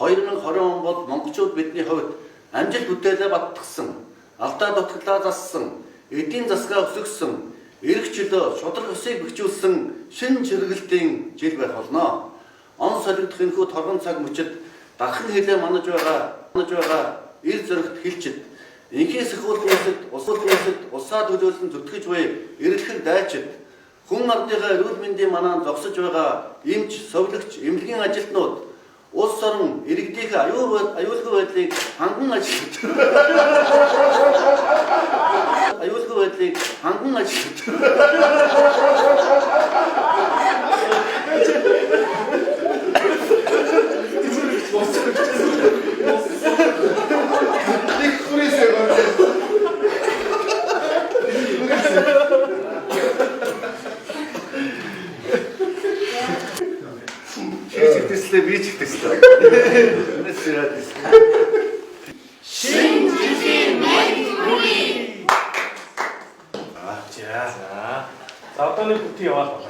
2020 он бол монголчууд бидний хувьд амжилт бүтээлээ баттгсан, алдаа дутагдлаа зассан, эдийн засгаа өсгөсөн, эрх чөлөө, шударга ёсыг бэхжүүлсэн шинэ чиргэлтийн жил байх болно. Он солигдох энэхүү торгон цаг мөчид дархан хилээ манаж байгаа эр зөрөгт хилчид энхийн сахиулах үйлсэд улс үйлсэд улсаа төлөөлөн зүтгэж буй эрэлхэг дайчид хүн ардынхаа эрүүл мэндийн манаанд зогсож байгаа эмч, совилогч, эмнэлгийн ажилтнууд улс орон иргэдийнхээ аюулгүй байдлыг ханган ажиллаж аюулгүй байдлыг ханган ажиллаж Нэг хүрээсээ байна. Чи ч ихтэслээ, би ч ихтэслээ. Энэс яа тийс. Шинэ жилийн мэнд хүргэе. За. За, одоо нэг бүтэн яваал болоо.